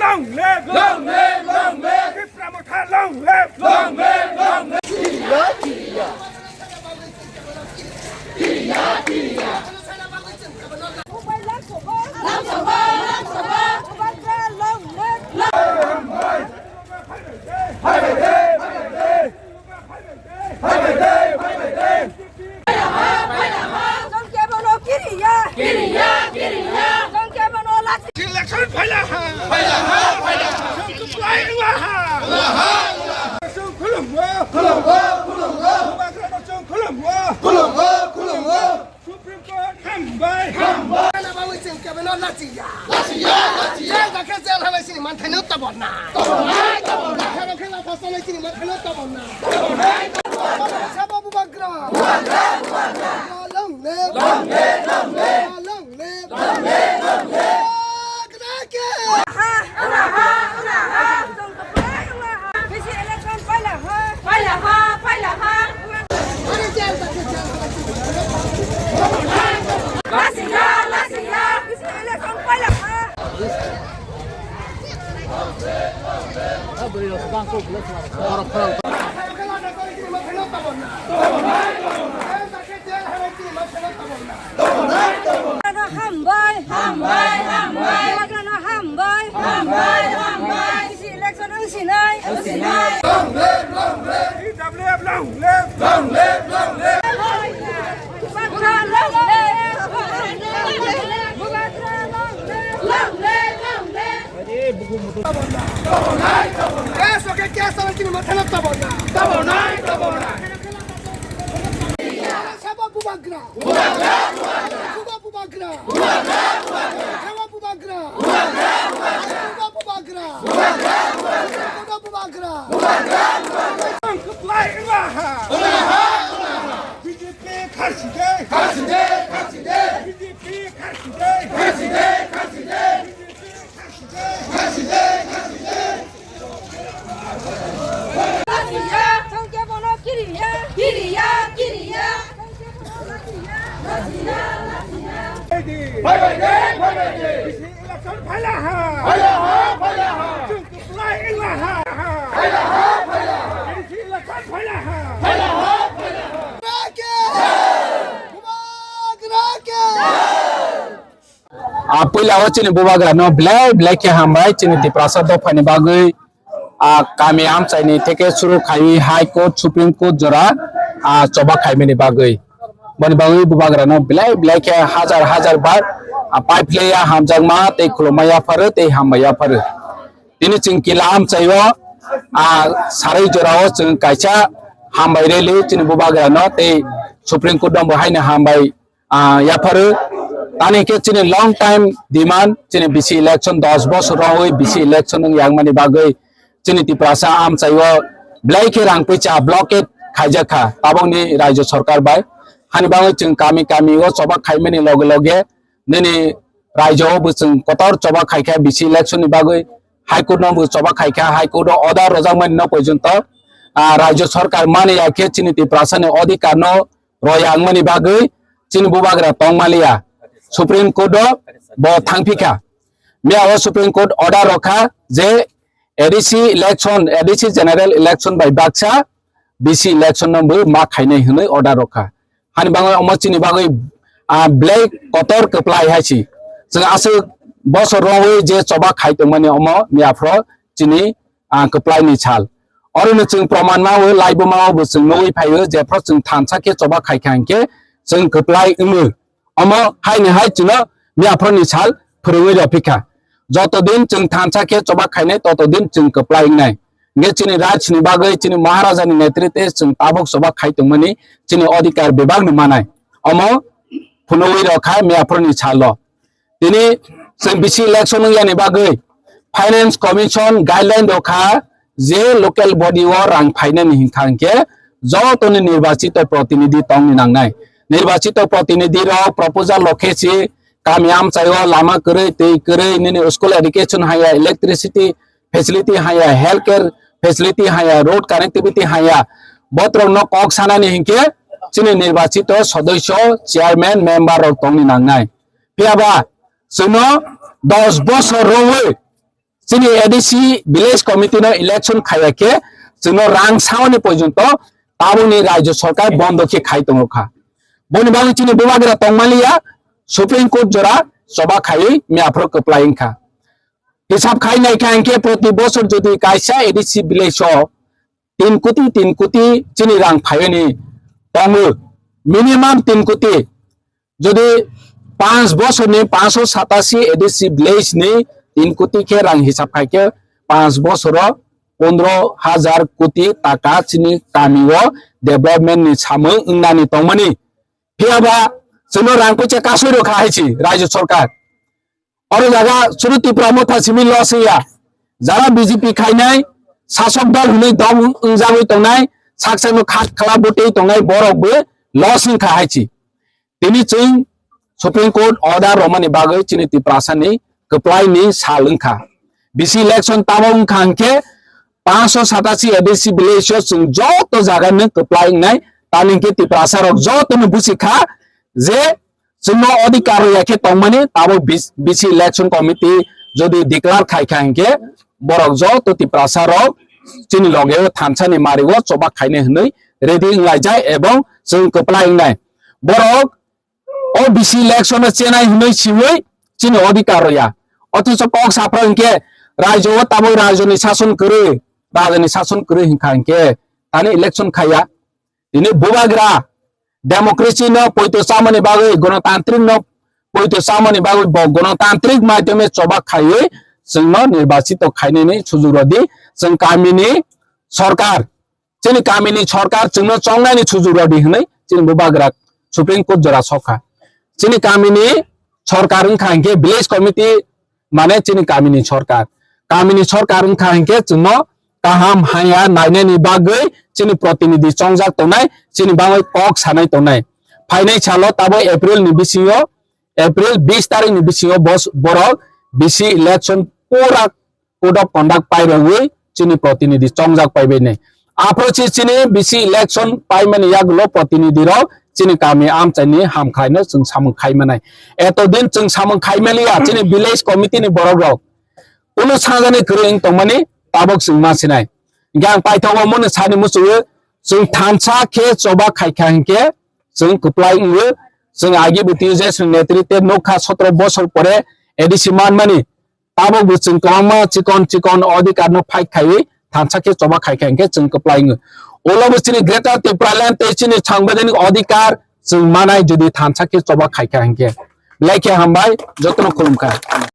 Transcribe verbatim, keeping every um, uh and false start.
Long live! Long live! Long live! Tipra Motha, long live! Long live! Long live! Election phaila ha! Phaila ha! Phaila ha! Khulum mo! Khulum mo! Khulum mo! Khulum mo! Khulum mo! Supreme Court hambai! Hambai! Ana bagwi chwng kebeno lachiya. Lachiya, lachiya. Jel dakhe jel halai sini manthaino taborna. Tabornai, tabornai. Kheno khela phasanai sini manthaino taborna. Tabornai, tabornai. Sabo bubagra. Bubagra, bubagra. Long live. Long live, long live. Long live. Long live, long live. Bubagra ke. Bisi election phaila ha. Phaila ha, phaila ha. Lasiya, lasiya. Bisi election phaila ha. Hambai, hambai, hambai. Hambai, hambai, hambai. Election ang sinai, ang sinai. Long live, long live, long live. Bubagra long live. Bubagra long live. Long live, long live. Yes, okay, yes, okay, sini mathana taborna. Tabornai, tabornai. Sabo bubagra. Bubagra, bubagra. Sabo bubagra. Bubagra, bubagra. Sabo bubagra. Bubagra, bubagra. Sabo bubagra. Bubagra, bubagra. Sabo bubagra. Bubagra, bubagra. Ang kuplai ulaha. Ulaha, ulaha. B J P kharsi de. Kharsi de, kharsi de. B J P kharsi de. Kharsi de, kharsi de. B J P Thangke bono kiriya, kiriya, kiriya. Bisi election phaila ha. Phaila ha, phaila ha. Chwng kuplai ula ha. Phaila ha, phaila ha. Bisi election phaila ha. Phaila ha, phaila ha. Bubagra ke. A puila o chini bubagra no belai belai khe hambai chini Tiprasa dophani bagwi, a kami amchaini theke suru khaiwi High Court, Supreme Court jora, a choba khaimani bagwi. Boni bagwi bubagra no belai belai khe hajar hajar bar, a pai phlaiya hamjakma tei khulumma yapharo tei hambai yapharo. Tini chwng kila amchaio, a sarai jorao chwng kaisa hambai rally chini bubagra no tei Supreme Court no bo haino hambai ah, yapharo. Tani khe chini long time demand, chini bisi election dos bosor rogwi bisi election wng yangmani bagwi chini Tiprasa amchaio belai khe rang puisa blockade khaijak kha tabokni rajya sarkar bai. Hani bagwi chwng kami kami o choba khaimani loge loge nini rajya o bo chwng kotor choba khaikha bisi election ni bagwi High Court no bo choba khaikha, High Court o order rojakmani no porjonto, ah, rajya sarkar mani ya khe chini Tiprasa ni odhikar no roi wngmani bagwi chini bubagra tongmaliya. Supreme Court o bo thangphikha. Miya o Supreme Court order rokha je A D C election, A D C general election bai baksa B C election no bo ma khainai hwnwi order rokha. Hani bagwi omo chini bagwi, ah, belai kotor kwplai hai si. Chwng aswk bosor rogwi je choba khai tongmani omo miya phro chini ah, kwplai ni sal. Oro no chwng proman ma o, laibo ma o bo chwng nugwi phai o, jephru chwng thansa khe choba khai kha hinkhe chwng kwplai wngo. Omo hai ni hai chwngno miya phro ni sal phwrwngwi rw phi kha. Joto din chwng thansa khe choba khainai, toto din chwng kwplai wngnai. Hinkhe chini raj ni bagwi, chini Maharaja ni netritwe chwng tabuk choba khai tongmani chini odhikar bebak no manai. Omo phunugwi rwkha miyaphurni salo. Tini chwng bisi election wngyani bagwi Finance Commission guideline rwkha je local body o rang phainani hinkha hinkhe jotoni nirbachito protinidhi tongni nangnai. Nirbachito protinidhi rok proposal rok khe si kami amchaio lama kwrwi, twi kwrwi, nini school education haya, electricity facility haya, healthcare facility haya, road connectivity haya, botrok no kok sanani hinkhe chini nirbachito sodosyo, chairman, member rok tongni nangnai. Phiyaba chwngno dos bosor rwwi chini A D C village committee no election khaya khe chwngno rang saoni porjonto tabukni rajyo sarkar bondo khe khai tongokha. Boni bagwi chini bubagra tongmaliya, Supreme Court jora choba khaiwi miyaphuru kwplai wngkha. Hisab khai naikha hinkhe proti bosor jodi kaisa A D C village o tin koti, tin koti chini rang phaiwi ni tongo, minimum tin koti. Jodi panch bosorni panchsho satasi A D C village ni tin koti khe rang hisab khai khe panch bosoro pondro hajar koti taka chini kami o development ni samung wngnani tongmani. Phiyaba chwngno rang koicha kasui rwkha hai si rajyo sarkar. Oro jaga chwngno Tipra Motha simi loss wngya. Jara B J P khainai sasok dol hwnwi dok wngjagwi tongnai, sak sakno khat khala bwtwi tongnai borok bo loss wngkha hai si. Tini chwng Supreme Court order romani bagwi chini Tiprasani kwplaini sal wngkha. Bisi election tamo wngkha hinkhe panchsho satasi A D C village o chwng joto jaga no kwplai wngnai, tamni hinkhe Tiprasa rok joto no buchikha je chwngno odhikar rwya khe tongmani tabuk bis-, bisi election committee jodi declare khai kha hinkhe borok joto Tiprasa rok chini loge o thansa ni mari o choba khainai hwnwi ready wnglaijak ebong chwng kwplai wngnai. Borok o bisi election o chenai hinwi siwi chini odhikar rwya. Othocho kok saphra hinkhe rajyo o tabuk rajyo ni sason kwrwi, rajyo ni sason kwrwi hinkha hinkhe thani election khaiya. Tini bubagra democracy no poito chamani bagwi, gonotantrik no poito chamani bagwi bo gonotantrik maidhyome choba khaiwi chwngno nirbachito khainani sujuk rwdi, chwng kamini sorkar chini kamini sorkar chwngno chongnani sujuk rwdi hwnwi chini bubagra Supreme Court jora sokha. Chini kamini sorkar wngkha hinkhe village committee mane chini kamini sorkar. Kamini sorkar wngkha hinkhe chwngno kaham haya nainani bagwi chini protinidhi chongjak tongnai, chini bagwi kok sanai tongnai. Phainai salo tabo April ni bisingo, April bis tarikh ni bisingo bos-, borok bisi election pura code of conduct pairogwi chini protinidhi chongjak paibainai. Aphuru si chini bisi election paimani yagulo protinidhi rok chini kami amchaini hamkhlaino chwng samung khaimanai. Etodin chwng samung khaimaliya chini village committee ni borok rok. Ulo sajani kwrwi wng tongmani tabuk chwng ma sinai. Hinkhe ang paithago mone sani muchungo chwng thansa khe choba khaikha hinkhe chwng kwplai wngo. Chwng agi bwtwi je chwng netrite nukha sotro bosor pore A D C manmani. Tabuk bo chwng kwbangma chikon chikon odhikar no fight khaiwi thansa khe choba khaikha hinkhe chwng kwplai wngo. Ulo bo chini Greater Tipraland tei chini sangbidhanik odhikar chwng manai jodi thansa khe choba khaikha hinkhe. Belai khe hambai, jotono khulumkha.